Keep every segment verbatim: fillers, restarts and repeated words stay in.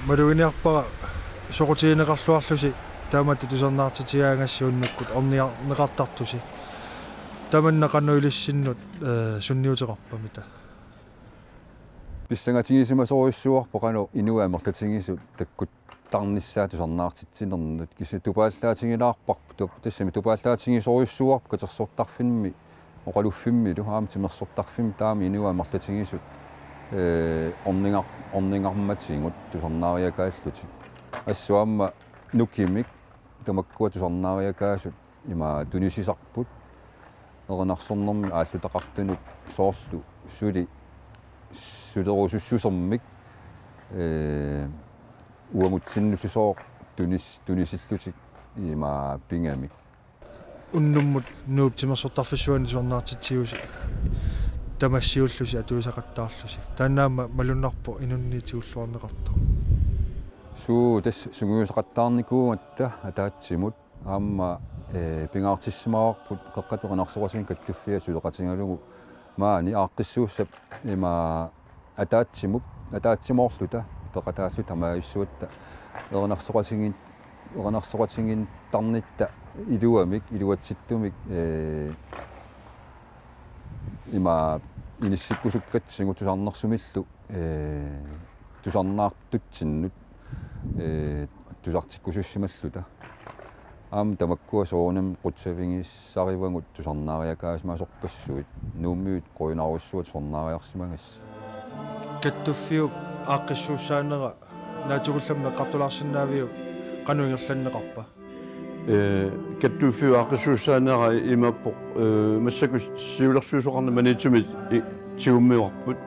Maluginiarpara soqutigineqarluarlusi taamatut tusarnaartitigaangassi unnukkut ornigarneqartartusi. Tamanna qanoq ilissinnut, eh, sunniuteqarpa, mita? Pissangatigisimasorujussuuarput qanoq inuit amerlatigisut takkuttarnissaat tusarnaartitsinernut, kisianni tupaallaatigilaarparput, tup-, tassami tupaallaatigisorujussuuarput katersortarfimmi oqaluffimmilu aamma timersortarfimmi taama inuit amerlatigisut, eh, ornigar-, ornigarmatigut tusarnaariakaallutik. Assut aamma nukimik tamakkua tusarnaariakaasut ima tunisisarput erinarsornermik aallutaqartunut, soorlu suli sulerusussusermik, eh, uagutsinnullusooq tunis-, tunisillutik ima pigamik. Unnummut Nuup timersortarfissuani tusarnaartitsigusi tamassi siullusi atuisaqattaarlusi. Taanna aamma malunnarpoq inunnik tigulluarneqartoq. Suu, tassa sungiusaqattaarnikuugatta ataatsimut aamma, eh, pingaartissimavarput Qeqqata Erinarsoqatigiit Kattuffiat suleqatigalugu maani aaqqissuussap ima ataatsimut, ataatsimoorluta peqataalluta taamaassuatta erinarsoqatigiit-, erinarsoqatigiittarnitta iluamik, iluatsittumik, eh, ima inissikkusukkatsigu tusarnersumillu, eh, tusarnaartutsinnut, eh, tusartikkusussimalluta. Aamma tamakkua soorunami qutsavigissarivagut tusarnaariakaasimasorpassuit, Nuummiut qujanarujussuaq tusarnaariarsimagassi. Kattuffiup aaqqissuussaanera naatsukullammik eqqartulaarsinnaaviuk, qanoq ingerlanneqarpa? Eh, Kattuffiup aaqqissuussaanera imaappoq, eh, massakkut siulersuisoqarneq Maniitsumi i-, tigummivarput.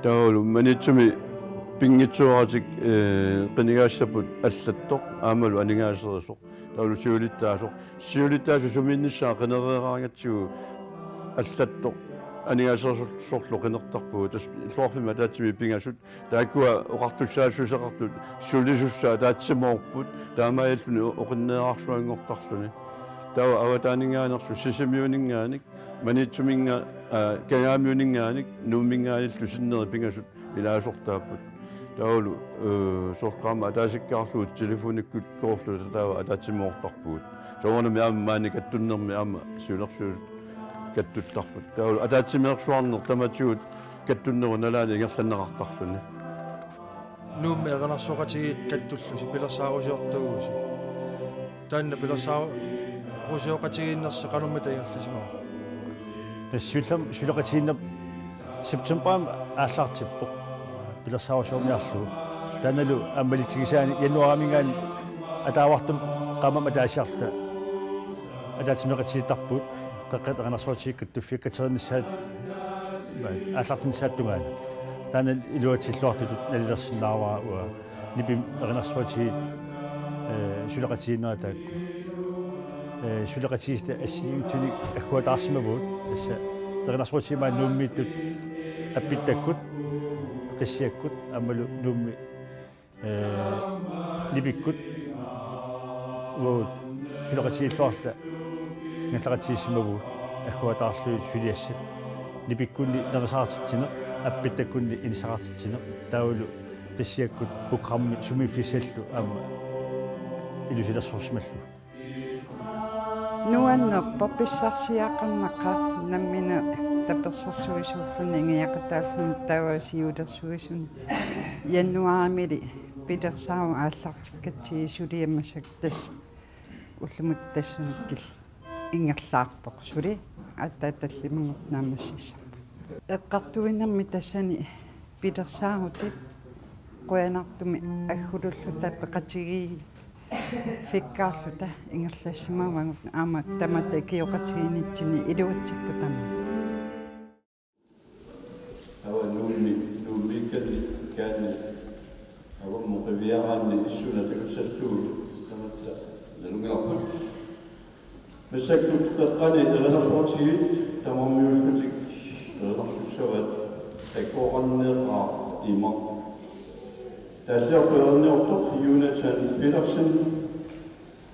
Taavalu Maniitsumi pinngitsooratik, eh, qinigaassaput allattoq aammalu aningaaserisoq. Taavalu siulittaasoq. Siulittaasup sumiinnissaa qinereeraangatsigu allattoq aningaaserisorlu qinertarpugut. Tassa illoqarfimmi ataatsimik pingasut. Taakkua oqartussaassuseqartut sulisussaat ataatsimoorput. Taamaalilluni o-, oqinneeraarsuanngortarluni. Taava avataaninngaanneersoq Sisimiuninngaanniit, Maniitsuminnga-, aa, Kangaamiuninngaanniit, Nuumminngaanniillu sinneri pingasut ilaasortaapput. Taavalu, eh, soorlu aamma ataasikkaarlugu telefonikkut koorluta taava ataatsimoortarpugut. Soorunami aamma maani kattunnermi aamma siulersuisut kattuttarput. Taavalu ataatsimeersuarneq tamatigut kattunnerup nalaani ingerlanneqartarluni. Nuummi erinarsoqatigiit kattullusi pilersaarusiortuugusi. Taanna pilersaarusioqatigiinnersi qanormita ingerlasimava? Tassa siullermik suleqatigiinneq septemberimi aallartippoq pilersaarusiorniarlugu. Taannalu aamma malitsigisaanik januaariminngaanniit ataavartumik qaammammut ataasiarluta ataatsimeeqatigiittarpugut, Qeqqata Erinarsoqatigiit Kattuffiat katerinissaat, aallartinnissaata tungaanut. Taanna iluatsilluartutut nalilersinnaavara uanga. Nipimik erinarsoqatigiit, eh, suleqatigiinnerat taakku. Eh, suleqatigiissut assigiinngitsunik agguataarsimavagut. Tassa erinarsoqatigiit maani Nuummiittut Appittakkut, Qissiakkut, aammalu Nuummi, eh, Nipikkut, uagut suleqatigiilluarluta ingerlaqatigiissimavugut agguataarlugit suliassat. Nipikkunni nerisaqartitsineq, Appittakkunni inissaqartitsineq, taavalu Qissiakkut programmi sumiiffissallu aamma ilusilersorsimallugu. Nuannerpoq, pissarsiaqarnaqaaq nammineq tapersersuisuulluni ingiaqataalluni taava siulersuisuni. Januaarimili pilersaarutit aallartikkatsigu suliaq massakkut tassa ullumikkut tassunga ingerlaarpoq suli, aatsaat tallimanngorpat naammassisarpoq. Eqqartuinermi tassani pilersaarutit qujanartumik aggululluta peqatigiiffigigaluarluta ingerlassimavagut, aamma tamatta ikioqatigiinnitsinni iluatsipput tamaat. Ava Nuummi, Nuummiikkanni kaanni avammut qiviaraanni issunga takussallugu tamatta nalunngilarput. Massakkut Qeqqani erinarsoqatigiit tamarmiullutik erinarsussavaat, takkooqarneqaaq ima. Taalliorput erinarsortoq Jonathan Petersen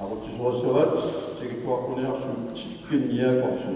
aqutsisorissavaat, tikittuaqquniarsuup Kim Jakobsen.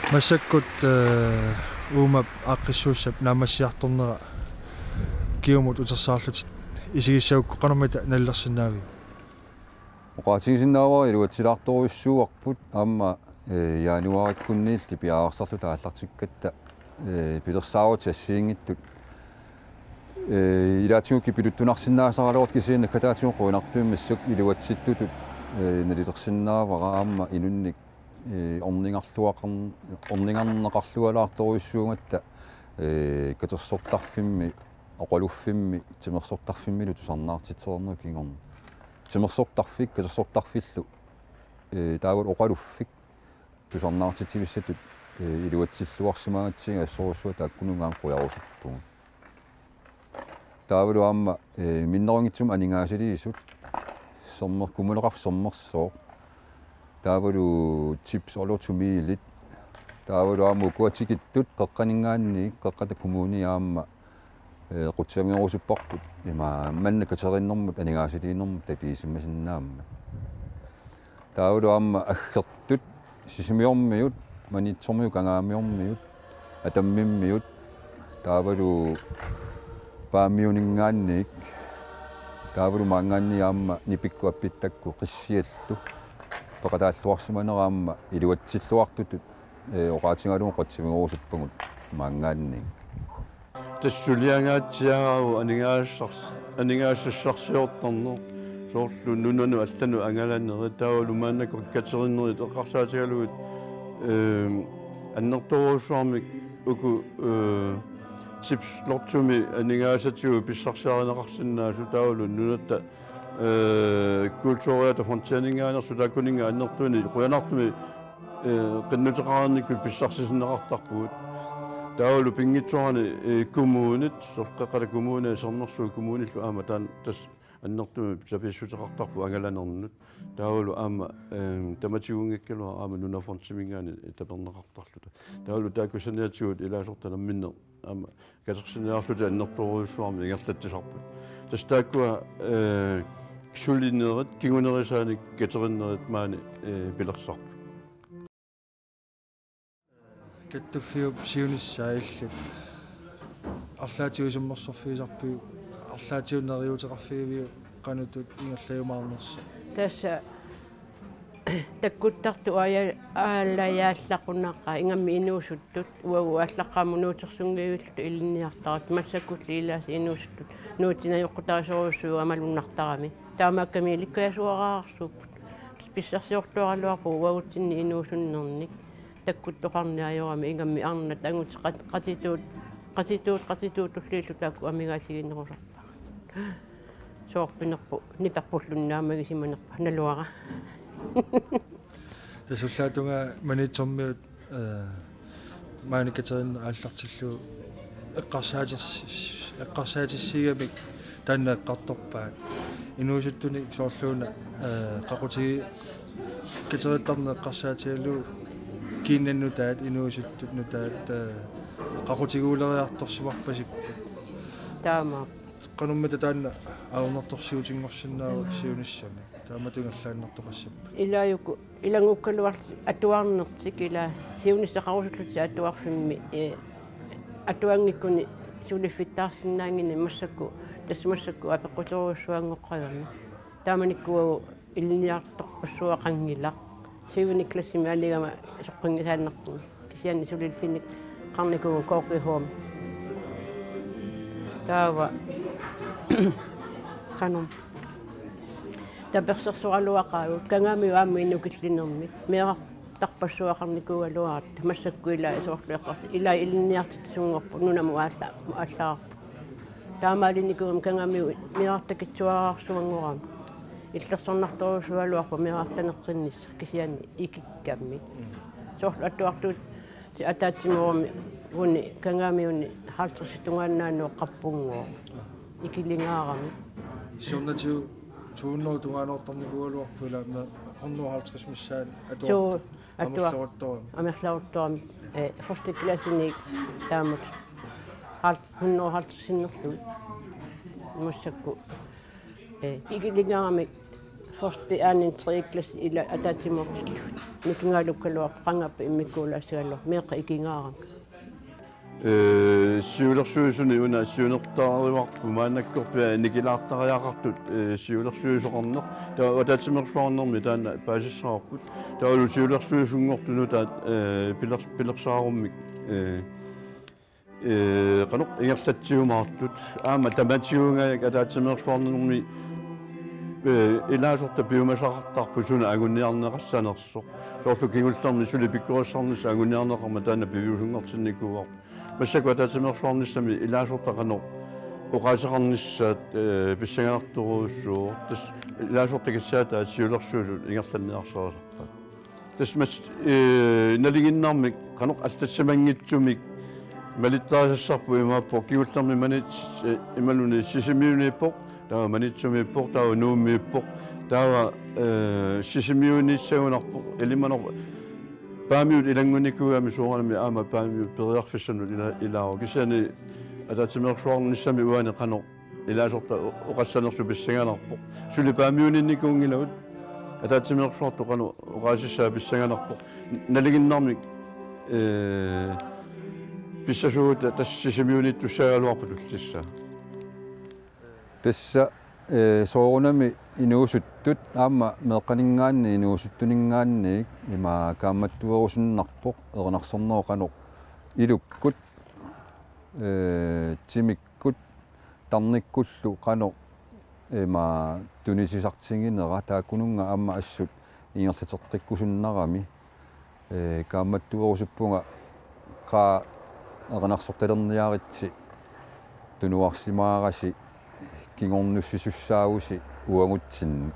Massakkut, eh, uuma aaqqissuussap naammassiartornera kingumut utersaarlutit isigissagukku qanormita nalilersinnaaviuk? Oqaatigisinnaavara iluatsilaartorujussuuarput aamma, eh, januaarikkunniilli piareersarluta aallartikkatta, eh, pilersaarutit assigiinngitsut, eh, ilaatigut kipiluttunarsinnaasaraluartut kisianni naggataatigut qujanartumik massakkut iluatsittutut, eh, nalilersinnaavara aamma inunnik, eh, orningarluaqarn-, orningarneqarlualaartorujussuugatta, eh, katersortarfimmi, oqaluffimmi, timersortarfimmilu tusarnaartitsereernerup kingorna. Timersortarfik, katersortarfillu, eh, taavalu oqaluffik tusarnaartitsivissatut, eh, iluatsilluarsimagatsigit assorsuaq taakkununnga aamma qujarusuppugut. Taavalu aamma, eh, minnerunngitsumik aningaasaliisut, Sermer-, Kommuneqarfik Sermersooq. Taavalu Tips og Lottomiilit. Taavalu aamma ukua tikittut qeqqaninngaanniit, Qeqqata Kommuni aamma, eh, qutsavigorusupparput. Ima manna kateriinermut, aningaasaliinermut tapiisimasinnaammat. Taavalu aamma aggertut, Sisimiormiut, Maniitsormiut, Kangaamiormiut, Atammimmiut, taavalu Paamiuninngaanniit, taavalu maanngaanniit aamma nipikkut appittakku Qissiallu, peqataalluarsimanera aamma iluatsilluartutut, eh, oqaatigalugu qutsavigorusuppagut maanngaanniit. Tassa suliangaatsiaraagut aningaasars-, aningaasassarsiortarneq soorlu nunanut allanut angalanerit taavalu maannakkut kateriinerit eqqarsaatigalugit, ehm, annertoorujussuarmik uku, eh, Tips Lottomi aningaasatigut pissarsiarineqarsinnaasut taavalu nunatta, eh, kulturiata frontianinngaanneersut taakkuninnga annertuunik qujanartumik eh, qinnuteqarnikkut pissarsisinneqartarpugut. Taavalu pinngitsoorani, eh, kommunit, Qeqqata Kommuni, Sermersuup Kommunillu aamma taanna tassa annertuumik sapiissuteqartarput angalanernut. Taavalu aamma, eh, tamatigunngikkaluaq aamma Nunafondiminngaanniit taperneqartarluta. Taavalu taakku saniatigut ilaasortat namminneq aamma katersiniarlutik annertoorujussuarmik ingerlatsisarput. Tassa taakkua, eh, sulinerit, kingunerisaanik kateriinerit maani, eh, pilersarput. Kattuffiup siunissaq illit. Arlaatigut isummersorfigisarpiuk, arlaatigut neriuuteqarfigiviuk qanoq ittut ingerlajumaarnersoq? Tassa takkuttartut aja-, aalajaallaqunaqaat ingammik inuusuttut uagut aallaqqaammut nuutersunngivilluta ilinniartaratta massakkullu ilaasa inuusuttut nuutinajoqqutaasorujussuugamik malunnartarami. Taamaakkami ilikkajasuaraarsuupput. Pissarsiortuaraluarpugut uagutsinnik inuusunnernik. Takkuttoqarneq ajorami ingammik arnat angutit qat-, qatituut, qatituut, qatituut tulliillu taakku amigaatiginerusarpagut. Soorpinerpoq, niperpulluunniit aamagisimanerpa naluara. Tassa ullaatungaa Maniitsormiut, eh, maani kateriineq aallartillugu eqqarsaaters-, eqqarsaatissiigamik taanna eqqartorpaat. Inuusuttunik soorluuna, eh, qaqutigi-, kateriittarneq eqqarsaatigalugu kiinnat nutaat, inuusuttut nutaat, eh, qaqutiguuleriartorsimarpasipput. Taamaappoq. Qanormita taanna ajornartorsiutinngorsinnaava siunissami? Taamatut ingerlaannartoqassapput. Ilaajuku, ilanngukkaluarlutik atuarnertik ila siunissaqarusullutik atuarfimmi, eh, atuanngikkuni suliffittaarsinnaannginneq massakkut, tassa massakkut apeqquterujussuanngoqqagamik. Taamanikkut ilinniartorpassuaqanngilaq. Syvende klassimi aligama soqqinngisaannarpunga. Kisianni suliffinneqarnikuuvunga K G H-mi. Taava qanoq tapersersoraluaqaagut, Kangaamiut aamma inukillinermik. Meerartarpassuaqarnikuugaluaratta. Massakkut ila soorlu eqqarsa-, ila ilinniartitsisunngorput nunamut aalla-, aallaarput. Taamaalinikuugami Kangaamiut meerartakitsuaraarsuanngorami. Illersornartorujussuugaluarpoq meerartaneqqinnissaq kisianni ikikkamik. Soorlu atuartuutit ataatsimoorumi uani Kangaamiuni halvtredsit tungaannaannut qappunngooq. Ikilingaarami. Siornatigut to hundrede tungaanoortarnikuugaluarput ila me hundrede og halvtreds missaani. Suu, atuartut. Amerlaaruttorami. Amerlaaruttorami, eh, første klassini taamatut. Halv-, hundrede og halvtreds sinnerlugit. Massakkut. Eh, ikilingaarami Første, anden, tredje klasse ila ataatsimoortillugit. Nukingaluukkaluarpoq qangappa immikkuulaassagaluarpoq meeqqat ikingaarami. Ee, siulersuisuni una siunertarivarput maannakkorpiaq nikilaartariaqartut, ee, siulersuisoqarneq. Taava ataatsimeersuarnermi taanna paasissavarput. Taavalu siulersuisunngortut nutaat, ee, pilers-, pilersaarummik, ee, ee, qanoq ingerlatsiumaartut. Aamma tamatigut ataatsimeersuarnermi, ee, ilaasortat piumasaqartarput suna anguniarneqassanersoq. Soorlu kingullermi suli pikkorissarnissaq anguniarneqarmat taanna piviusunngortinnikuuarput. Massakkut ataatsimeersuarnissami ilaasortat qanoq oqaaseqarnissaat, ee, pissanganartorujussuuvoq. Tassa ilaasortat kissaataat siulersuisut ingerlanniarsarisarpaat. Tassa mas-, ee, nalinginnarmik qanoq allassimanngitsumik malittarisassarput imaappoq kingullermi Maniits-, ee, imaluunniit Sisimiuniippoq, taava Maniitsumiippoq, taava Nuummiippoq, taava, ee, Sisimiuniissagunarpoq, ilimanarpoq. Paamiut ilanngunnikuugamik soorunami aamma Paamiut periarfissanut ila-, ilaavoq. Kisianni ataatsimeersuarnissami uani qanoq ilaasortat o-, oqassanersut pissanganarpoq. Suli Paamiuniinnikuunngilagut, ataatsimeersuartut qanoq oqaasissaat pissanganarpoq. Nalinginnarmik, ee, pissasugut tassa Sisimiuniittussaagaluarput tullissaa. Tassa, ee, soorunami inuusuttut aamma meeqqaninngaanniit inuusuttuninngaanniit ima kaammattuerusunnarpoq erinarsornerup qanoq ilukkut, ee, timikkut, tarnikkullu qanoq ima tunisisartiginera taakkununnga aamma assut ingerlateqqikkusunnarami. Ee, kaammattuerusuppunga qaa erinarsortalerniaritsi tunuarsimaarasi kingornussisussaavusi uagutsinni.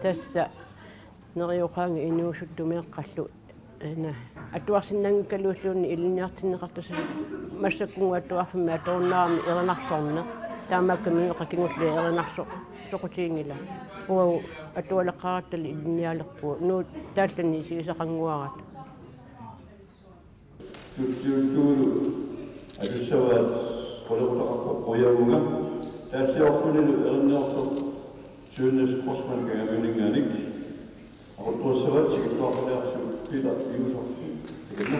Tassa neriuqaanga inuusuttut meeqqallu ina atuarsinnanngikkaluulluunniit ilinniartinneqartussat massakkunnguaq atuarfimmi atuarnermi erinarsorneq. Taamaakkami meeqqat kingulliit erinarso-, soqutiginngillat. Uagut atualeqqaarattali ilinnialerpugut. Nuut taallani isigisaqannguarata. Tulliullugulu atussavaat qulequtaqarpoq qujavunga. Taassiorlunilu erinniortoq Tønnes Grossmann Kangaamiuninngaanniit. Aquttussavaat tikilluaqquniarsiuk Peter Josefsen. Takanna.